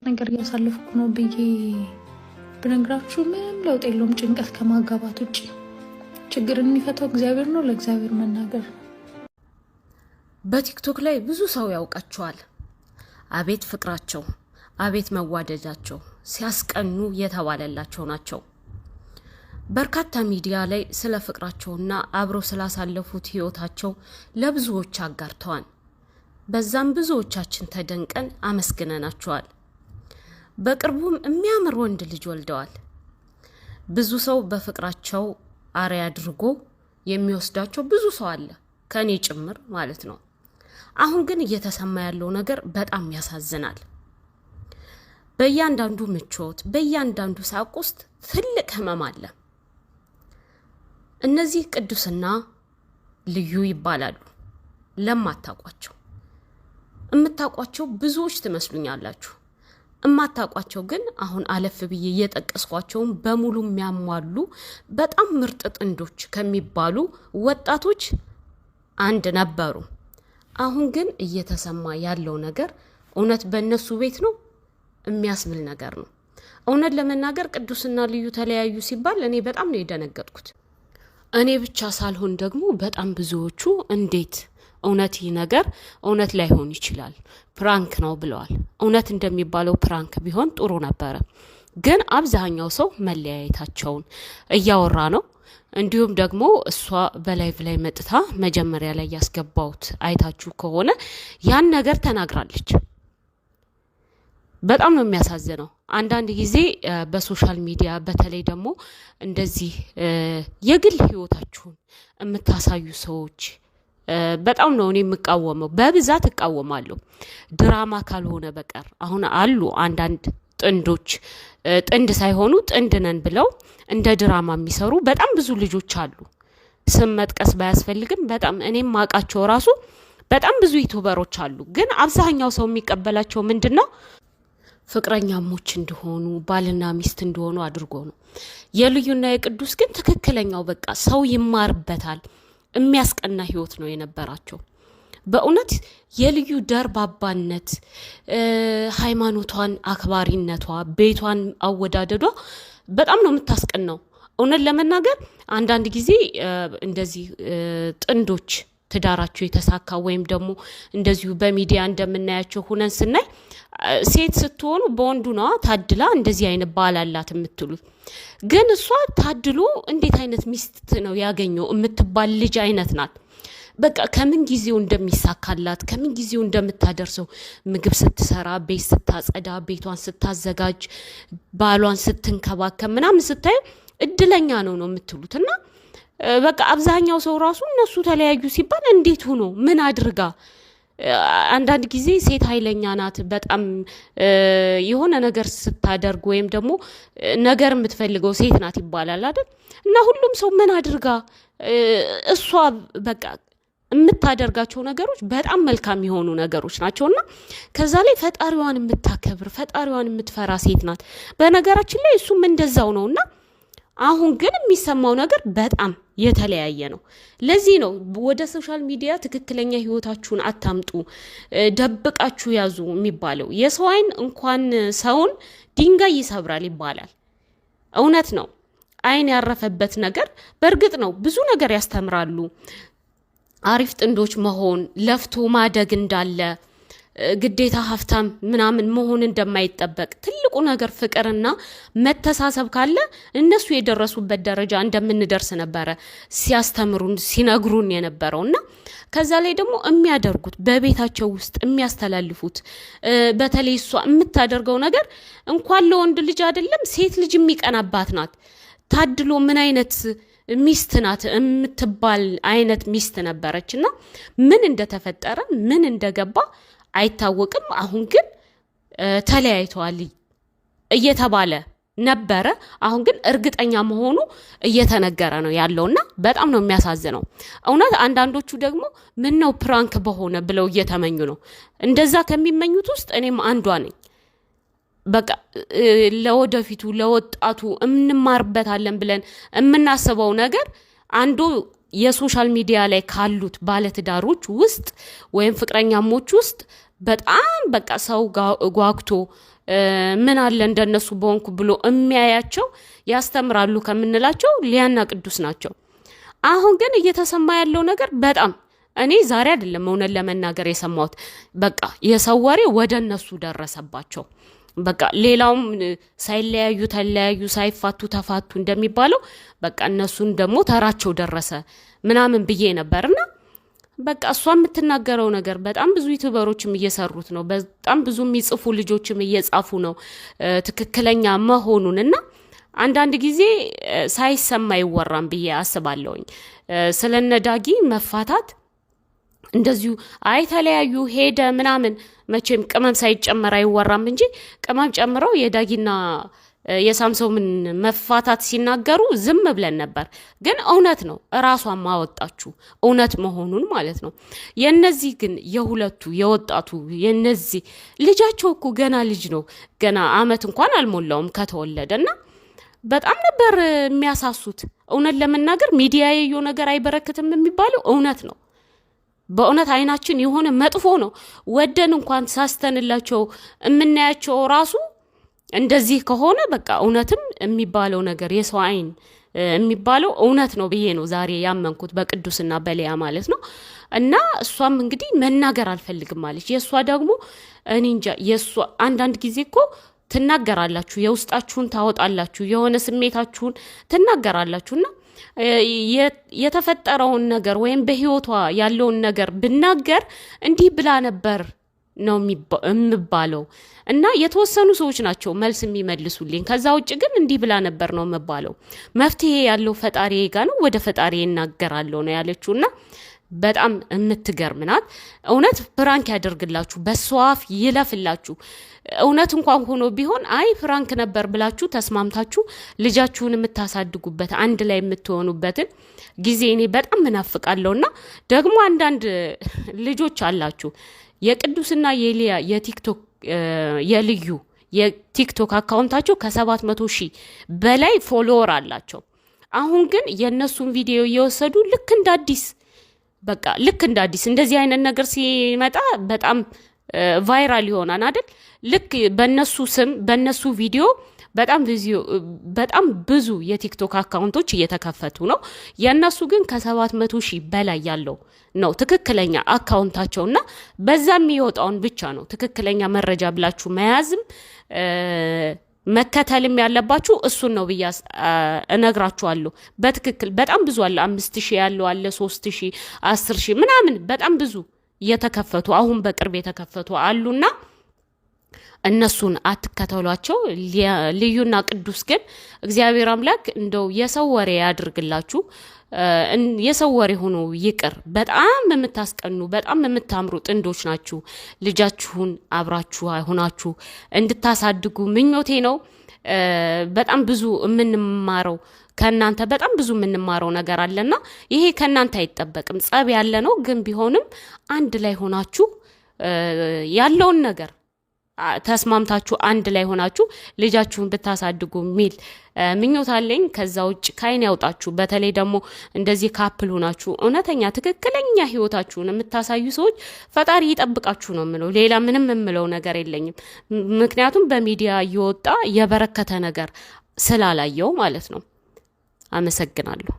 ነገር እያሳለፍኩ ነው ብዬ ብነግራችሁ ምንም ለውጥ የለውም፣ ጭንቀት ከማጋባት ውጭ። ችግርን የሚፈታው እግዚአብሔር ነው። ለእግዚአብሔር መናገር ነው። በቲክቶክ ላይ ብዙ ሰው ያውቃቸዋል። አቤት ፍቅራቸው፣ አቤት መዋደዳቸው ሲያስቀኑ የተባለላቸው ናቸው። በርካታ ሚዲያ ላይ ስለ ፍቅራቸውና አብረው ስላሳለፉት ህይወታቸው ለብዙዎች አጋርተዋል። በዛም ብዙዎቻችን ተደንቀን አመስግነናቸዋል። በቅርቡም የሚያምር ወንድ ልጅ ወልደዋል። ብዙ ሰው በፍቅራቸው አርአያ አድርጎ የሚወስዳቸው ብዙ ሰው አለ፣ ከእኔ ጭምር ማለት ነው። አሁን ግን እየተሰማ ያለው ነገር በጣም ያሳዝናል። በእያንዳንዱ ምቾት፣ በእያንዳንዱ ሳቅ ውስጥ ትልቅ ህመም አለ። እነዚህ ቅዱስና ልዩ ይባላሉ። ለማታውቋቸው የምታውቋቸው ብዙዎች ትመስሉኛላችሁ። እማታውቋቸው ግን አሁን አለፍ ብዬ እየጠቀስኳቸውን በሙሉ የሚያሟሉ በጣም ምርጥ ጥንዶች ከሚባሉ ወጣቶች አንድ ነበሩ። አሁን ግን እየተሰማ ያለው ነገር እውነት በእነሱ ቤት ነው የሚያስብል ነገር ነው። እውነት ለመናገር ቅዱስና ልዩ ተለያዩ ሲባል እኔ በጣም ነው የደነገጥኩት። እኔ ብቻ ሳልሆን ደግሞ በጣም ብዙዎቹ እንዴት እውነት ይህ ነገር እውነት ላይሆን ይችላል፣ prank ነው ብለዋል። እውነት እንደሚባለው prank ቢሆን ጥሩ ነበረ። ግን አብዛኛው ሰው መለያየታቸውን እያወራ ነው። እንዲሁም ደግሞ እሷ በ live ላይ መጥታ መጀመሪያ ላይ ያስገባውት አይታችሁ ከሆነ ያን ነገር ተናግራለች። በጣም ነው የሚያሳዝነው። አንዳንድ ጊዜ በ social media በተለይ ደግሞ እንደዚህ የግል ህይወታችሁን የምታሳዩ ሰዎች በጣም ነው እኔ የምቃወመው፣ በብዛት እቃወማለሁ። ድራማ ካልሆነ በቀር አሁን አሉ አንዳንድ ጥንዶች ጥንድ ሳይሆኑ ጥንድ ነን ብለው እንደ ድራማ የሚሰሩ በጣም ብዙ ልጆች አሉ። ስም መጥቀስ ባያስፈልግም በጣም እኔም ማውቃቸው ራሱ በጣም ብዙ YouTuber ኦች አሉ። ግን አብዛኛው ሰው የሚቀበላቸው ምንድን ነው ፍቅረኛሞች እንደሆኑ ባልና ሚስት እንደሆኑ አድርጎ ነው። የልዩና የቅዱስ ግን ትክክለኛው በቃ ሰው ይማርበታል የሚያስቀና ህይወት ነው የነበራቸው። በእውነት የልዩ ደርባባነት፣ ሃይማኖቷን አክባሪነቷ፣ ቤቷን አወዳደዷ በጣም ነው የምታስቀናው። እውነት ለመናገር አንዳንድ ጊዜ እንደዚህ ጥንዶች ትዳራቸው የተሳካ ወይም ደግሞ እንደዚሁ በሚዲያ እንደምናያቸው ሁነን ስናይ ሴት ስትሆኑ በወንዱ ነዋ ታድላ እንደዚህ አይነት ባል አላት የምትሉት። ግን እሷ ታድሎ እንዴት አይነት ሚስት ነው ያገኘው የምትባል ልጅ አይነት ናት። በቃ ከምን ጊዜው እንደሚሳካላት ከምን ጊዜው እንደምታደርሰው ምግብ ስትሰራ፣ ቤት ስታጸዳ፣ ቤቷን ስታዘጋጅ፣ ባሏን ስትንከባከብ ምናምን ስታዩ እድለኛ ነው ነው የምትሉት እና በቃ አብዛኛው ሰው ራሱ እነሱ ተለያዩ ሲባል እንዴት ሆኖ ምን አድርጋ አንዳንድ ጊዜ ሴት ኃይለኛ ናት በጣም የሆነ ነገር ስታደርግ ወይም ደግሞ ነገር የምትፈልገው ሴት ናት ይባላል አይደል? እና ሁሉም ሰው ምን አድርጋ እሷ በቃ የምታደርጋቸው ነገሮች በጣም መልካም የሆኑ ነገሮች ናቸው እና ከዛ ላይ ፈጣሪዋን የምታከብር ፈጣሪዋን የምትፈራ ሴት ናት። በነገራችን ላይ እሱም እንደዛው ነው እና አሁን ግን የሚሰማው ነገር በጣም የተለያየ ነው። ለዚህ ነው ወደ social media ትክክለኛ ህይወታችሁን አታምጡ፣ ደብቃችሁ ያዙ የሚባለው። የሰው አይን እንኳን ሰውን ድንጋይ ይሰብራል ይባላል። እውነት ነው። አይን ያረፈበት ነገር በእርግጥ ነው ብዙ ነገር ያስተምራሉ። አሪፍ ጥንዶች መሆን ለፍቶ ማደግ እንዳለ ግዴታ ሀብታም ምናምን መሆን እንደማይጠበቅ ትልቁ ነገር ፍቅርና መተሳሰብ ካለ እነሱ የደረሱበት ደረጃ እንደምንደርስ ነበረ ሲያስተምሩን ሲነግሩን የነበረው እና ከዛ ላይ ደግሞ የሚያደርጉት በቤታቸው ውስጥ የሚያስተላልፉት በተለይ እሷ የምታደርገው ነገር እንኳን ለወንድ ልጅ አይደለም ሴት ልጅ የሚቀናባት ናት። ታድሎ ምን አይነት ሚስት ናት የምትባል አይነት ሚስት ነበረች እና ምን እንደተፈጠረ ምን እንደገባ አይታወቅም። አሁን ግን ተለያይተዋል እየተባለ ነበረ። አሁን ግን እርግጠኛ መሆኑ እየተነገረ ነው ያለውና በጣም ነው የሚያሳዝነው። እውነት አንዳንዶቹ ደግሞ ምን ነው prank በሆነ ብለው እየተመኙ ነው። እንደዛ ከሚመኙት ውስጥ እኔም አንዷ ነኝ። በቃ ለወደፊቱ ለወጣቱ እንማርበታለን ብለን የምናስበው ነገር አንዱ የ social media ላይ ካሉት ባለትዳሮች ውስጥ ወይም ፍቅረኛሞች ውስጥ በጣም በቃ ሰው ጓጉቶ ምን አለ እንደነሱ በሆንኩ ብሎ የሚያያቸው ያስተምራሉ ከምንላቸው ሊያና ቅዱስ ናቸው። አሁን ግን እየተሰማ ያለው ነገር በጣም እኔ ዛሬ አይደለም እውነት ለመናገር የሰማሁት፣ በቃ የሰው ወሬ ወደ እነሱ ደረሰባቸው። በቃ ሌላውም ሳይለያዩ ተለያዩ፣ ሳይፋቱ ተፋቱ እንደሚባለው በቃ እነሱን ደግሞ ተራቸው ደረሰ ምናምን ብዬ ነበርና በቃ እሷ የምትናገረው ነገር በጣም ብዙ YouTuber ኦችም እየሰሩት ነው። በጣም ብዙ የሚጽፉ ልጆችም እየጻፉ ነው ትክክለኛ መሆኑን እና አንዳንድ ጊዜ ሳይሰማ አይወራም ብዬ አስባለሁኝ። ስለነ ዳጊ መፋታት እንደዚሁ አይ ተለያዩ ሄደ ምናምን መቼም ቅመም ሳይጨመር አይወራም እንጂ ቅመም ጨምረው የዳጊና የሳምሶምን መፋታት ሲናገሩ ዝም ብለን ነበር። ግን እውነት ነው፣ እራሷን ማወጣችሁ እውነት መሆኑን ማለት ነው። የነዚህ ግን የሁለቱ የወጣቱ የነዚህ ልጃቸው እኮ ገና ልጅ ነው፣ ገና አመት እንኳን አልሞላውም ከተወለደ እና በጣም ነበር የሚያሳሱት። እውነት ለመናገር ሚዲያ የየው ነገር አይበረክትም የሚባለው እውነት ነው። በእውነት አይናችን የሆነ መጥፎ ነው። ወደን እንኳን ሳስተንላቸው የምናያቸው ራሱ እንደዚህ ከሆነ በቃ እውነትም የሚባለው ነገር የሰው አይን የሚባለው እውነት ነው ብዬ ነው ዛሬ ያመንኩት በቅዱስና በሊያ ማለት ነው። እና እሷም እንግዲህ መናገር አልፈልግም አለች። የእሷ ደግሞ እኔ እንጃ። የእሷ አንዳንድ ጊዜ እኮ ትናገራላችሁ፣ የውስጣችሁን ታወጣላችሁ፣ የሆነ ስሜታችሁን ትናገራላችሁ እና የተፈጠረውን ነገር ወይም በህይወቷ ያለውን ነገር ብናገር እንዲህ ብላ ነበር ነው የምባለው እና የተወሰኑ ሰዎች ናቸው መልስ የሚመልሱልኝ። ከዛ ውጭ ግን እንዲህ ብላ ነበር ነው የምባለው። መፍትሄ ያለው ፈጣሪ ጋ ነው፣ ወደ ፈጣሪ እናገራለሁ ነው ያለችው እና በጣም የምትገርም ናት። እውነት prank ያደርግላችሁ፣ በሷ አፍ ይለፍላችሁ። እውነት እንኳን ሆኖ ቢሆን አይ prank ነበር ብላችሁ ተስማምታችሁ ልጃችሁን የምታሳድጉበት አንድ ላይ የምትሆኑበትን ጊዜ እኔ በጣም እናፍቃለሁ። እና ደግሞ አንዳንድ ልጆች አላችሁ የቅዱስና የሊያ የቲክቶክ የልዩ የቲክቶክ account ኣቸው ከ700,000 በላይ follower አላቸው። አሁን ግን የእነሱን ቪዲዮ እየወሰዱ ልክ እንደ አዲስ በቃ ልክ እንደ አዲስ እንደዚህ አይነት ነገር ሲመጣ በጣም viral ይሆናል አይደል? ልክ በነሱ ስም በነሱ ቪዲዮ በጣም ብዙ የቲክቶክ account ኦች እየተከፈቱ ነው። የእነሱ ግን ከ700,000 በላይ ያለው ነው ትክክለኛ account ኣቸውና በዛ የሚወጣውን ብቻ ነው ትክክለኛ መረጃ ብላችሁ መያዝም መከተልም ያለባችሁ እሱን ነው ብዬ እነግራችኋለሁ። በትክክል በጣም ብዙ አለ። 5,000 ያለው አለ፣ 3,000፣ 10,000 ምናምን በጣም ብዙ የተከፈቱ አሁን በቅርብ የተከፈቱ አሉና እነሱን አትከተሏቸው። ልዩና ቅዱስ ግን እግዚአብሔር አምላክ እንደው የሰው ወሬ ያድርግላችሁ። የሰው ወሬ ሆኖ ይቅር። በጣም የምታስቀኑ በጣም የምታምሩ ጥንዶች ናችሁ። ልጃችሁን አብራችሁ ሆናችሁ እንድታሳድጉ ምኞቴ ነው። በጣም ብዙ የምንማረው ከእናንተ በጣም ብዙ የምንማረው ነገር አለና ይሄ ከእናንተ አይጠበቅም። ጸብ ያለ ነው ግን ቢሆንም አንድ ላይ ሆናችሁ ያለውን ነገር ተስማምታችሁ አንድ ላይ ሆናችሁ ልጃችሁን ብታሳድጉ የሚል ምኞት አለኝ። ከዛ ውጭ ከአይን ያውጣችሁ። በተለይ ደግሞ እንደዚህ couple ሆናችሁ እውነተኛ ትክክለኛ ህይወታችሁን የምታሳዩ ሰዎች ፈጣሪ ይጠብቃችሁ ነው የምለው። ሌላ ምንም የምለው ነገር የለኝም። ምክንያቱም በሚዲያ እየወጣ የበረከተ ነገር ስላላየው ማለት ነው። አመሰግናለሁ።